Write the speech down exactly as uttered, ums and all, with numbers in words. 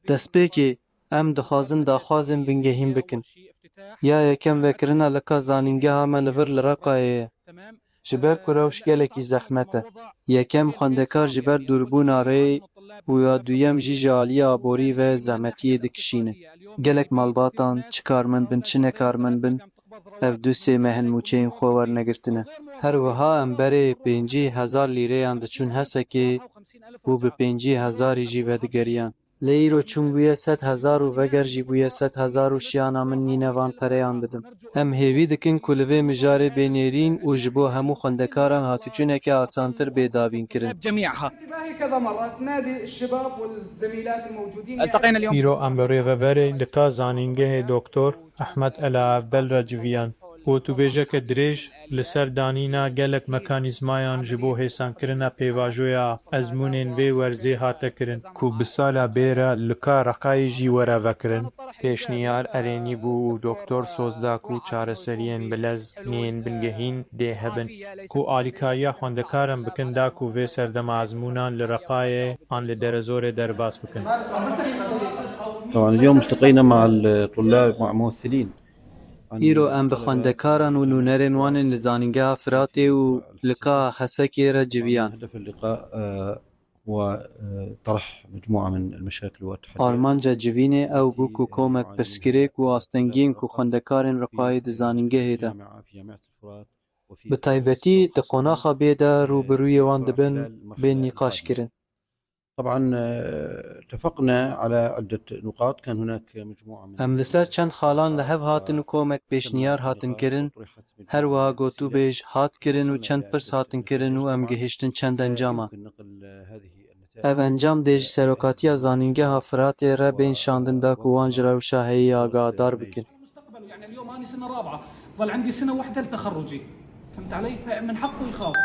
Destpêkê, em dixwazin daxwazên bingehîn bikin. Ya yekem vekirina lika zanîngeha me li vir li Reqayê ye. Ji ber ku rewş gelekî zehmet e. Yekem xwendekar ji ber dûrbûna rê û ya duyem jî ji aliyê aborî ve zehmetiyê dikişîne. Gelek malbatan, çi karmend bin, çi nekarmend bin, ev du sê meh in mûçeyên xwe wernegirtine. Her wiha em berê pêncî hezar lîreyan diçûn Hesekê û bi pêncî hezarî jî vedigeriyan. Lê îro çûn bûye sed hezar û veger jî bûye sed hezar û şiyana min nîne van pereyan bidim. Em hêvî dikin ku li vê mijarê bê nêrîn û ji bo hemû xwendekaran hatîçûneke asantir bê dabînkirin. جميعها هكذا مرات نادي الشباب والزميلات الموجودين التقينا اليوم Îro em bi rêveberê lika zanîngehê Doktor Ehmed Ela Evbel re civiyan. Gotûbêjeke dirêj li ser danîna gelek mekanîzmayan ji bo hêsankirina pêvajoya ezmûnên vê werzê hate kirin. Ku bi sala bê re lika Reqayê jî were vekirin. Pêşniyar erênî bû û doktor soz da ku çareseriyên bi lez yên bingehîn dê hebin. Ku alîkariya xwendekaran bikin da ku vê serdema ezmûnan li Reqayê an li Derezorê derbas bikin. طبعا اليوم التقينا مع الطلاب مع ممثلين عن Îro em bi xwendekaran û nûnerên wan ên li Zanîngeha Firatê û lika Hesekê re civiyan. هدف اللقاء آه، هو آه، طرح مجموعة من المشاكل والتحديات Armanca civînê ew bû ku komek pirsgirêk û astengiyên ku xwendekarên Reqayê di zanîngehê de في جامعة الفرات وفي bi taybetî di qonaxa bê de rû bi rûyê wan dibin, bên nîqaş kirin. طبعا آه، اتفقنا على عدة نقاط، كان هناك مجموعة من Em li ser çend xalan li hev hatin û komek pêşniyar hatin kirin, her wiha gotûbêj hat kirin û çend pirs hatin kirin û em gihiştin çend encaman. Ev encam dê ji Serokatiya Zanîngeha Firatê re bên şandin da ku wan ji rewşa heyî agahdar bikin. المستقبل. يعني اليوم أنا سنة رابعة، ظل عندي سنة واحدة لتخرجي. فهمت علي؟ فمن حقه يخاف.